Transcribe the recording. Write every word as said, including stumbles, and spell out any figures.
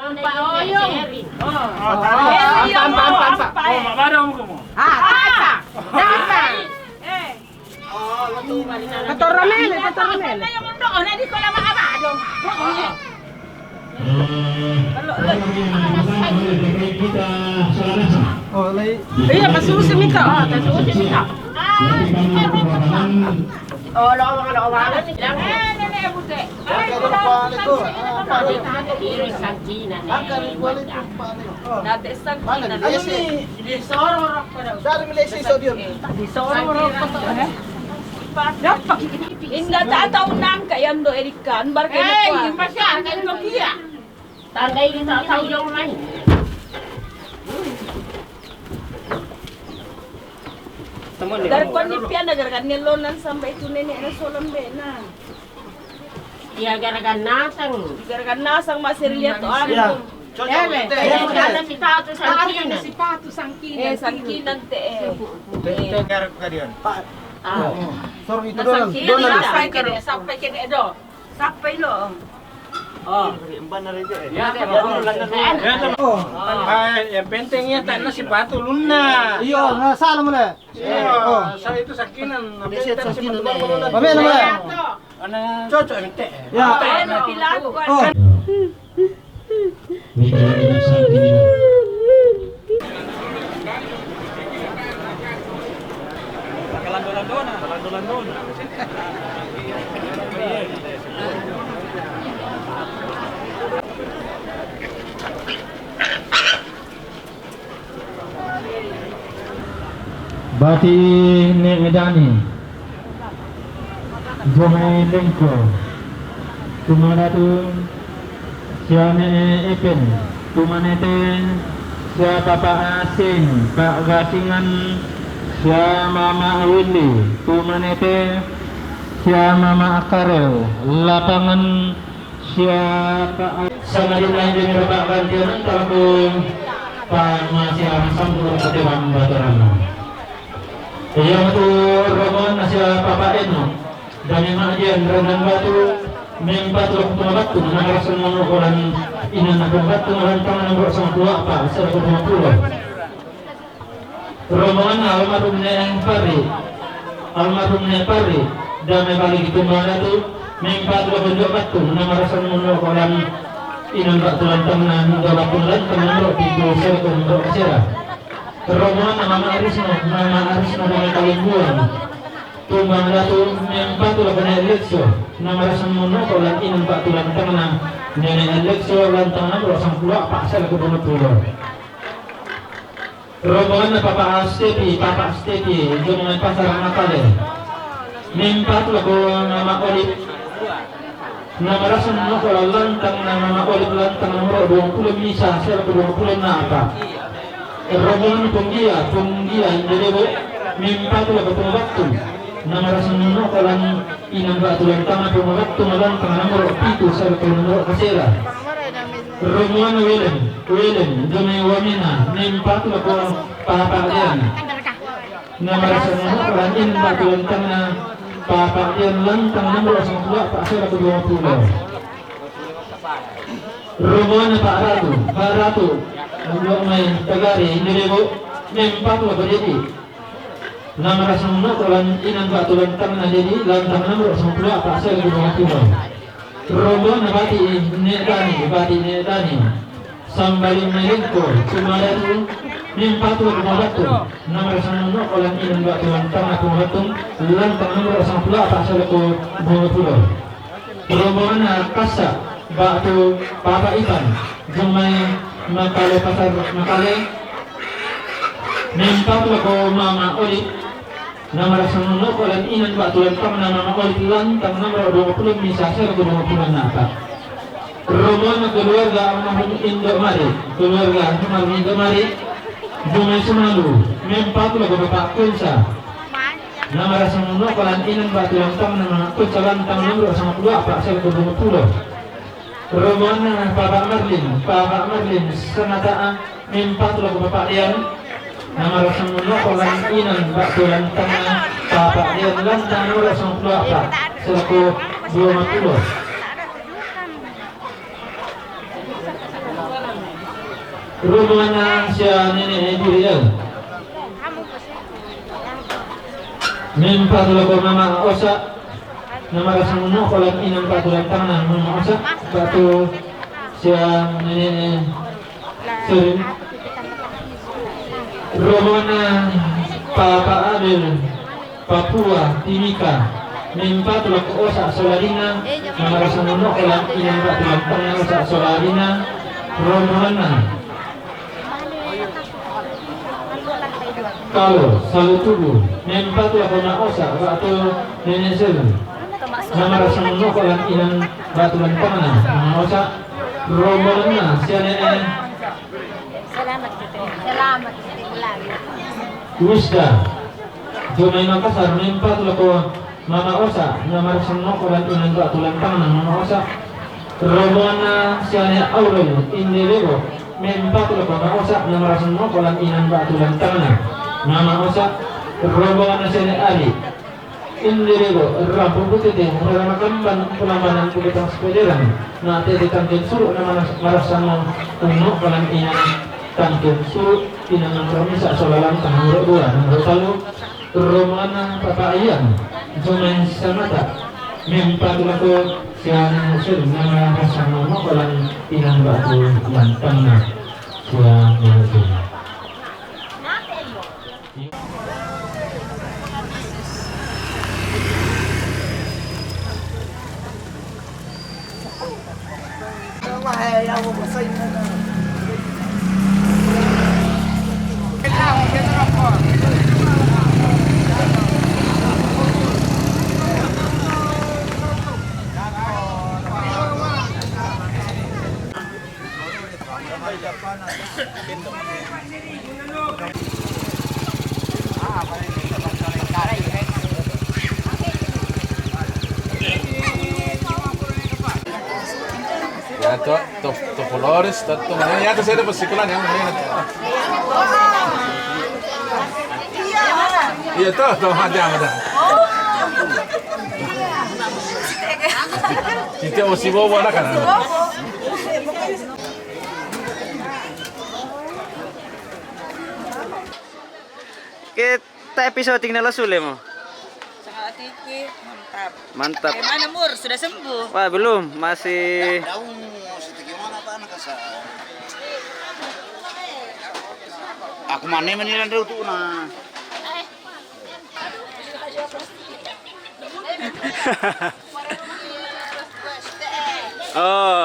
Ampa, ampa, ampa, ampa. Oh, mabada mo ko mo. Ah, tata. Tata. Totoro mele, totoro mele. Oh, lai. Iya, masusi mita. Oh, masusi mita. Oh, lo, lo, lo, lo, lo. Angka ri kuali tumpani. Date sangkinan. Ayo, si. Di soro rokko. Dari Malaysia, so dia. Di soro rokko. Inda tata unang ka yando erikan barke. Eh, masih ada itu kia. Tandai kita tahu jauh main. Dari kon ni pian, gara-gara ni lonan sampai itu nenek na solon be na. Iya, gara-gara nasang. Gara-gara nasang masih lihat tuh anu. Iya. Cocok. Iya, karena sipatu sangkinan. Sipatu sangkinan. Eh, sangkinan te, eh. Te, te, gara-gara dia. Ah. Sorry, itu doang. Sampai kene, sampai kene do. Sampai lo. Oh. Ya, ya, ya. Oh. Ah, yang penting ya, tak nasi batu luna. Iya, nah, salah mana? Iya, oh. Saya itu sakinan. Apa namanya? Cocok ini teh. Ya. Oh. Bati ne edani. Jomai lengko. Tumada tu sia ne Epen. Tumanete sia Papa Asing, Pak Gasingan, sia Mama Willy. Tumanete sia Mama Akarel. Lapangan Siapa? Sama di lain di Bapak gantian talaku. Pak masih aman sampai ke depan baturan. Iya, tu rombongan siapa Pak Eno? Dan yang ajian rendang batu. Mempat lo ke batu. Nah, rasul mau kolan. Ini nak batu, lantang nomor sama dua, Pak. Seratus lima puluh. Rombongan almarhum Nenek Pari, almarhum Nenek Pari, dame balik itu mana tu, mempat lo bentuk batu, nama rasul mundo kolam, inan batu lantang nan do batu lantang nan do pintu sel ko mundo kasera. Rombongan nama Mama Arisno, Mama Arisno dame balik buang. Tumbang datu, mempat lo Nenek Lekso, nama rasul mundo kolam inan batu lantang nan, Nenek Lekso lantang nan do sang puluh apa sel ko bunga pulo. Rombongan Papa Astepi, Papa Astepi, Jumai Pasar Makale. Mempat lako Mama Olip. Nama rasul mundo kolam lantang nama Mama Olip lantang nomor dua puluh misa, sel ke dua puluh na apa. Rombongan Punggia, Punggia, Indonesia, mempat lako Pungbattu. Nama rasul mundo kolam inan batu lantang Pungbattu lantang nomor pitu, sel ke nomor kasera. Rombongan William, William, Jumai Wamina, mempat lako Papa Dian. Nama rasul mundo kolam inan batu lantang na Papa Dian lantang nomor sembilan puluh, Pak sel ke dua puluh. Rombongan Pak Ratu, Pak Ratu, untuk main tegari, ini deh, Bu. Mempat lako jadi. Nama rasul mundo kolam inan batu lantang na jadi, lantang nomor sembilan puluh, Pak sel ke dua puluh. Rombongan Bati Nenek Dani, Bati Nenek Dani. Sambaling melingko, Sumadatu, mempat lako Pungbattu. Nama rasul mundo kolam inan batu lantang na Pungbattu, lantang nomor sembilan puluh, Pak sel ke dua puluh. Rombongan Kasa, batu Papa Ipan, Jumai Makale Pasar Makale. Mempat lako Mama Olip, Nama rasul mundo kolam inan batu lantang na Mama Olip lantang nomor dua puluh misa sel ke dua puluh na apa. Rombongan keluarga almarhum Indo Mari, keluarga almarhum Indo Mari, Jumai Sumalu, mempat lako Bapak Kunsa. Nama rasul mundo kolam inan batu lantang na Mama Kunsa lantang nomor sembilan puluh apa sel ke dua puluh. Rombongan Papa Marlin, Papa Marlin, senata mempat lako Papa Dian. Nama rasul mundo kolam inan batu lantang na Papa Dian lantang nomor sembilan puluh apa, sel ke dua puluh. Rombonganna sia Nene Diriel. Mempatu lako Mama Osa, na marasang noko lan inang batu lan tangna Mama Osa, batu sia Nene Serin. Rombonganna Papa Abel, Papua, Timika, mempatu lako Osa sola adingna, na marasang noko lan inang batu lan tangna Osa sola adingna, rombonganna. Kalo, Salu Tugu, mempatu lako Mama Osa, batu Nene Serin, na marasang noko lan inang batu lan tangna Mama Osa, rombonganna sia Nene Selamat kita. Selamat kita pulang. Wisda. Jomai Makassar, mempatu lako Mama Osa, na marasang noko lan inang batu lan tangna Mama Osa. Rombonganna sia Nene Aurel, Inde Bebo, mempatu lako Mama Osa, na marasang noko lan inang batu lan tangna Mama Osa. Rombonganna sia Nene Ari, Inde Bebo, rampo butete, rara makamban, pulambanan, pubetang sepederan, na tete tangkin suru, na manas-, marasang noko lan inang tangkin suru, inang nang ramisa sola lan tangna nang dua, nang talu, rombonganna Papa Ian, Jomai Samata, mempatu lako sia Nene Serin, na marasang noko lan inang batu lan tangna sia Nene Serin. Ya, to, to, to Flores, to, to, ya, to, saya dapat sikulan ya, ya. Iya, to, to, ada, ada. Kita mesti bawa anak kan? Kita episode tinggal sule mo. Sangat tinggi, mantap. Mantap. Bagaimana, Mur? Sudah sembuh? Wah, belum, masih. Daun, sedikit mana, Pak, anak kasar? Aku mana menilai dulu tuh, nah. Oh.